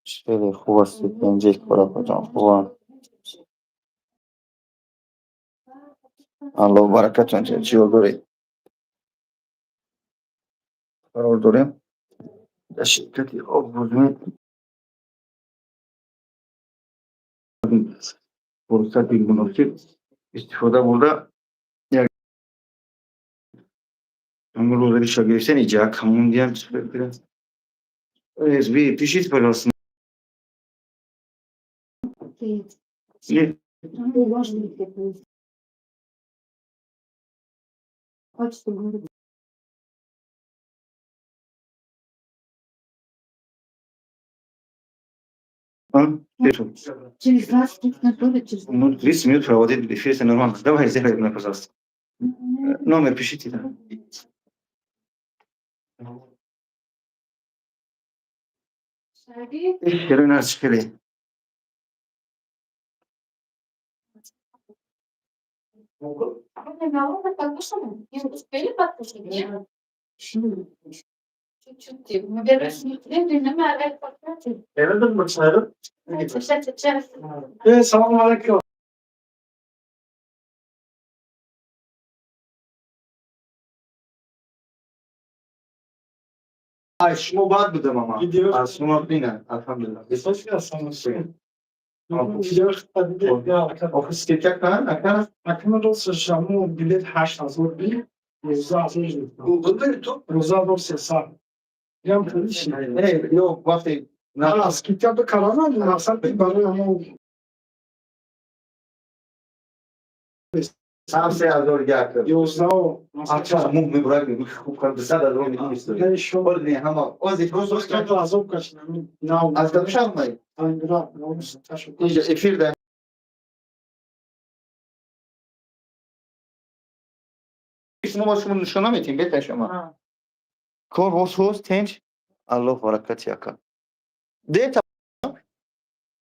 Хеле хуб аст, инҷа кораҷон хубам. Аллоҳ баракатон диҳад. Чиё доред? Қарор дорем дар ширкати Обгузмед, фурсати муносиб истифода бурда, як рӯзариша гирифтен, иҷа камондиям. Пишите, пожалуйста. Нет. Качество говорит. А? Через раз тоже через. Ну, 30 минут проводить эфир, это нормально. Давай, сделай мне, пожалуйста. Номер пишите. Да. Хеле хеле. Не успели подкушать, нет? Чуть-чуть. Мы вернулись, Салому алайкум. Ай, шумо бад будам, ама. Аз шумо бина, алҳамдулиллаҳ. Охи, скидка кан, ака? Акна рост шамо билет 8000 би, 19 000, 19300. Ям хелиши. Не, ё вақте На, скидка бикарана, мақсад барои ҳамо. 3001. 11. Ача, муг мебурад, мегӯ, хуб кар, 200 000 медонистӣ. Не, ҳама. Ози просто азоб кашидам. Аз кадом шаҳр омадӣ? Инҷа эфир да. Шумо ба шумо нишона метиҳем, бетар шумо. Кор боз ҳост, тенч. Аллоҳ баракати, ака. Дета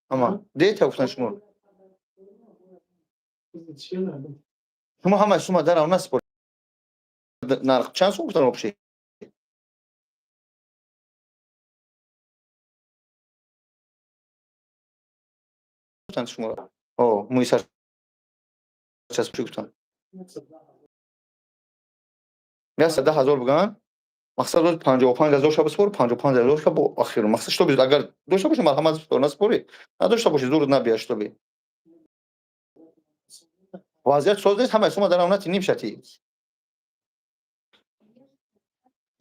ама, дета гуфтан шумо. Шумо ҳама сума дарав наспор. Нарх чанд сум гуфтан вообще? Гуфтан шуморо. О, мӯи сар часпши гуфтан. 110 000 буган. Мақсад дод 55 000 ша биспор, 55 000 ша бо ахиру. Мақсад, чтобы агар дошта боши, марҳамат, биспор, наспорӣ. Надошта боши, зур набия, чтобы. Вазъият соз нест, ҳамаи сума дарав нати нимшати.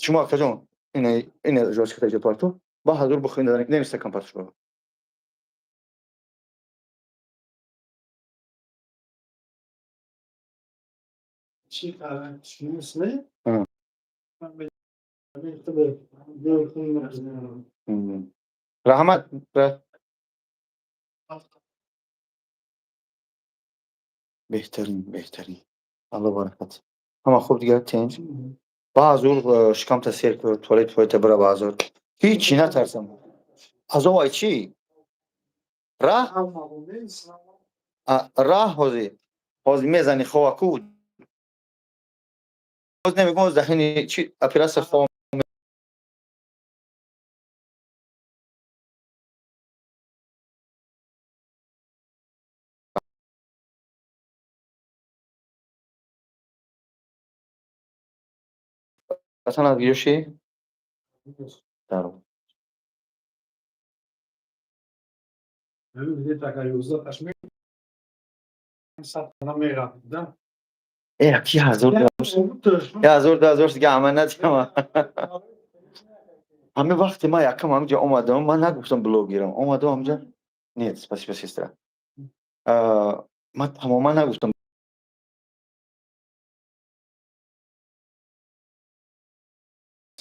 Шумо, акаҷон, ина ина жёстката иҷа парту. Ба ҳазур бухин немиста кам парту шумо. Чӣ шумо? А. Раҳмат. Беҳтарин, беҳтарин. Аллоҳ баракат. Ҳама хуб дигар, тинч. Ба ҳазур шикамта сер кун, туалет туалета бира ба ҳазур. Ҳичи натарсам. Азоб ай чӣ? Раҳ? Раҳ ҳозир. Ҳозир мезани ховаку. Ҳозир намегӯм, ҳозир дахини чи оператсия хов. Ватан аз гиёши? Дар. Агар 11 таш намерафт, да? Э, ки ҳазор 1000, 2000 дига ама надиҳам. Ҳамин вақте ман якам ҳаминҷа омадам, ман нагуфтам блогерам. Омадам ҳаминҷа. Нет, спасибо, сестра. Ман тамоман нагуфтам.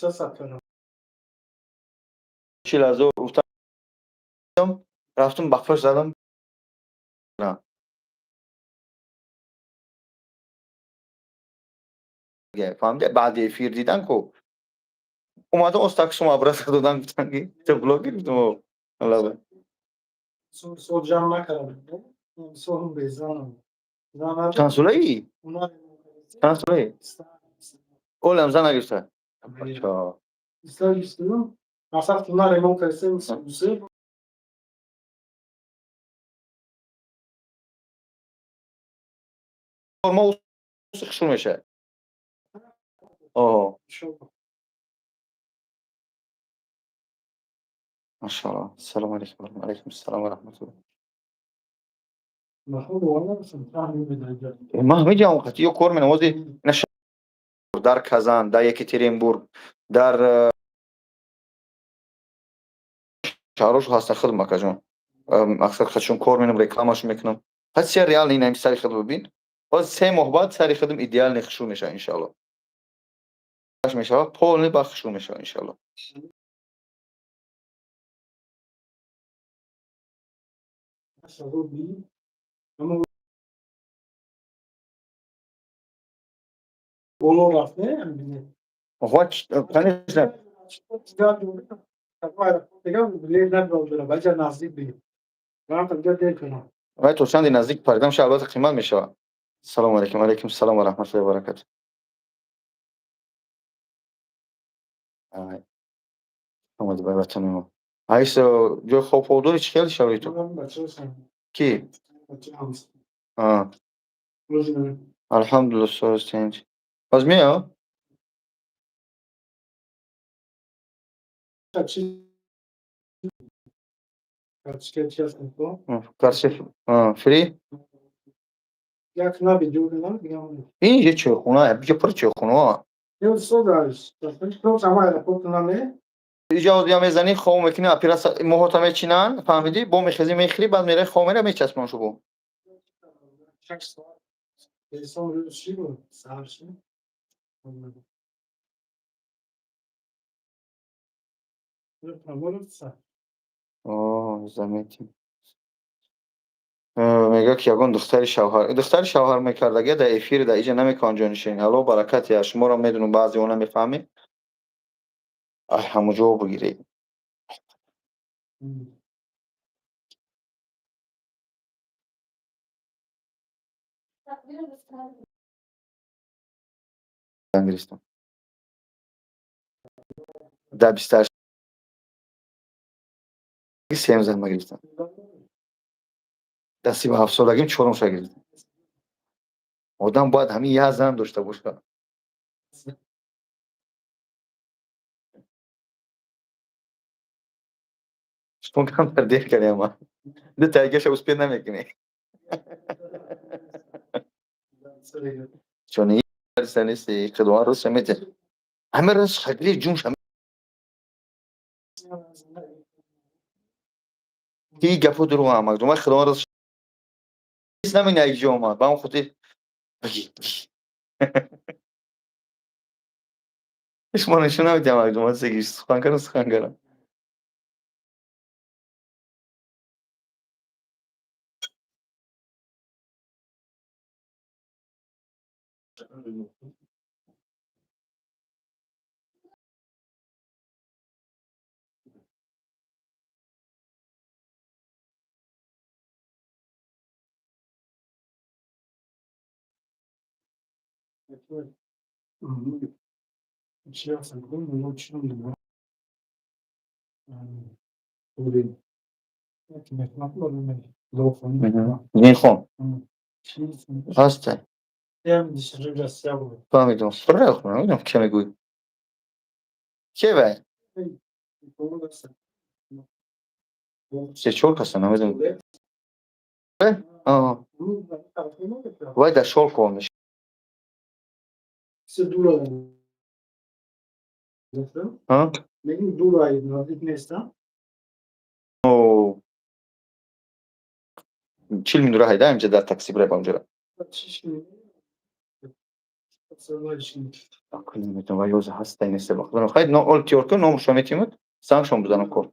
40 000 гуфтам, рафтам ба пушт задам. На. Фаҳмиди? Баъди эфир дидан ку. Омадам, оз так сума обратно додан, гуфтан ки ту блогер, гуфтам, о. Алло. Сол ҷамъ накардам. Солм безанам. Чанд солаӣ? Чанд солаӣ? Олам зан нагирифта. Бача. Мақсад, хона ремонт кардем. моҳ хушрӯ мешавад. О, машаалло. Салому алейкум. Алейкум салом ва раҳматуллоҳ. Ман ҳамиҷам ё кор менам, ози дар Казан, дар Екатеринбург, дар шаҳрош ҳастан худм, акаҷон. Аксар хачун кор менам, рекламашон мекунам. Ҳаст реально ин сари худ бибин. Боз 3 моҳ баъд сари худм идеально хушрӯ мешавад, иншаалло. Мешавад, полный ба хушрӯ мешавад, иншаалло. Боло рафт, не? Конечно. Вай то чанде наздик паридам ша, албатта, қимат мешавад. Салому алейкум. Алейкум салом ва раҳматуллоҳи ва баракату. Омади ба ватани мо. Айс, ҷои хоб хоб дорӣ, чӣ хел шароиту? Ки? Алҳамдулилла, соз, тинҷ. Боз меё? Карси фри? Ин ҷо чойхона, биҷо пур чойхона. Иҷа я мезанӣ, хоб мекунӣ, операция моҳота мечинанд, фаҳмидӣ? Бо мехезӣ, мехӯрӣ, баъд мераи, хоб мера, мечаспонад шубо. О, заметим. Мегӯяд, ки ягон духтари шавҳар, духтари шавҳар мекардагия дар эфир, дар иҷа намекунанд ҷонишин. Алло баракат, я шуморо медонам, баъзеҳо намефаҳмед. Ай, ҳамуҷо бигиред. Гирифтам. Дар 28 сеюм зан гирифтам. Дар 37 солагим чорумша гирифтам. Одам бояд ҳамин як зан дошта бошад. Шумо камтар дер кардем, ма. Ду тайгаша успеть намекунӣ. Чун нести, худованд рост мете. Ҳама рост шакли ҷумш ки гапо дурӯғ амак. Думай, худованд рост намина як ҷо омад. Ба он хотир бигӣ. Шумо нишон намедиҳам, амак, думай сегиш сухан кардам, сухан кардам. Хон ҳаста, фаҳмидум. Намедонам, ке мегӯӣ, ке вай? Се чор каса, намедонам. Вай дар Шолково меш. А? 40 минут роҳ ҳайда, инҷа дар такси бирай ба онҷора. Намедонам, вай ёза ҳаста неста, ба худо. Хайр, ол тиёр кун, номашро метимуд, зангшон бизанам кор.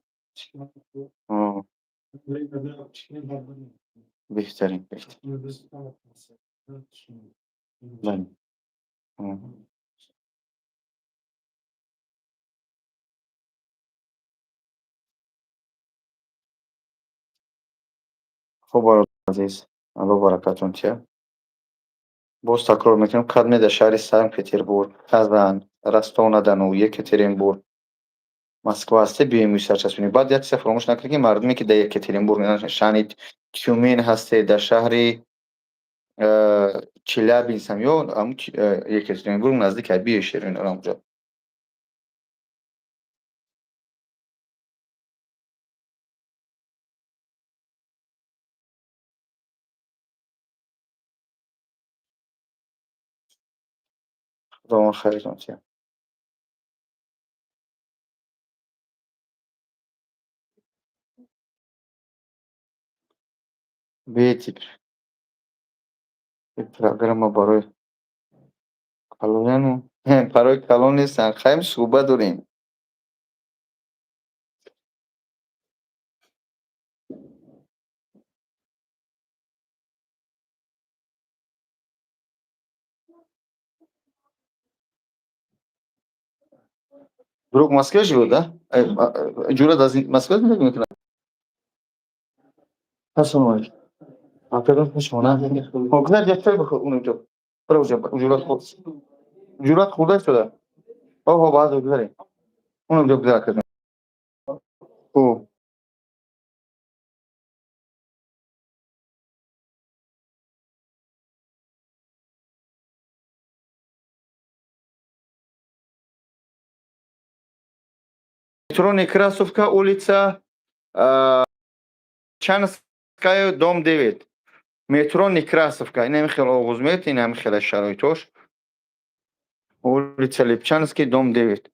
Беҳтарин, беҳтарин. Бале. Хуб, бародари азиз, Алло баракатон тия. Боз такрор мекунам, кадме дар шаҳри Санкт Петербург, Казан, Ростов-на-Дону, Екатеринбург, Москва ҳасте, биёем, мӯи сарчаспонем. Баъд як чиза фаромӯш накунед, ки мардуме, ки дар Екатеринбург, шаҳри Тюмен ҳасте, дар шаҳри Челябинсам ё Екатеринбург, наздик Бишер инҷо. Худованд хайртон диҳад. Бетип программа барои калоняну барои калон нестанд, хайм суҳбат дорем. Друг в Москве живет, да? Ҷура дар Москва зиндагӣ мекунад? Ассалому алайкум. Апелон шумо на? Гузар, як чой бихӯр унҷо. Бира уҷа, ҷурат хӯрд. Ҷурат хӯрда шуда. Оҳо, баъд гузарем. Унҷо гузар кардем. Хуб. Метро Некрасовка, улица Чанская, дом 9. Метро Некрасовка. Ин ҳами хел оғоз меёд, ин ҳами хела шароитош. Улица Липчанский, дом 9.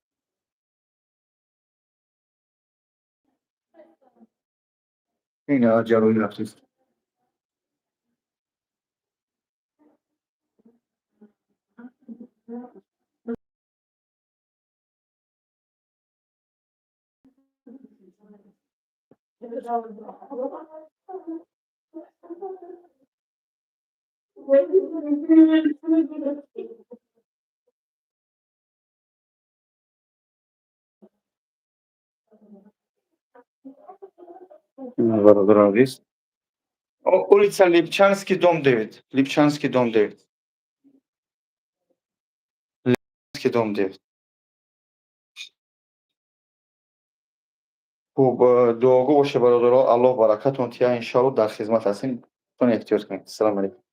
Ин ҷарроҳӣ рафтист. Бародарон азиз. Улица Липчанский, дом 9. Липчанский, дом 9. Липчанский, дом 9. Хуб, дуогӯ боше, бародаро, Аллоҳ баракатон тия, иншоалло, дар хизмат ҳастем. Тон эҳтиёт кунед. Ассалому алайкум.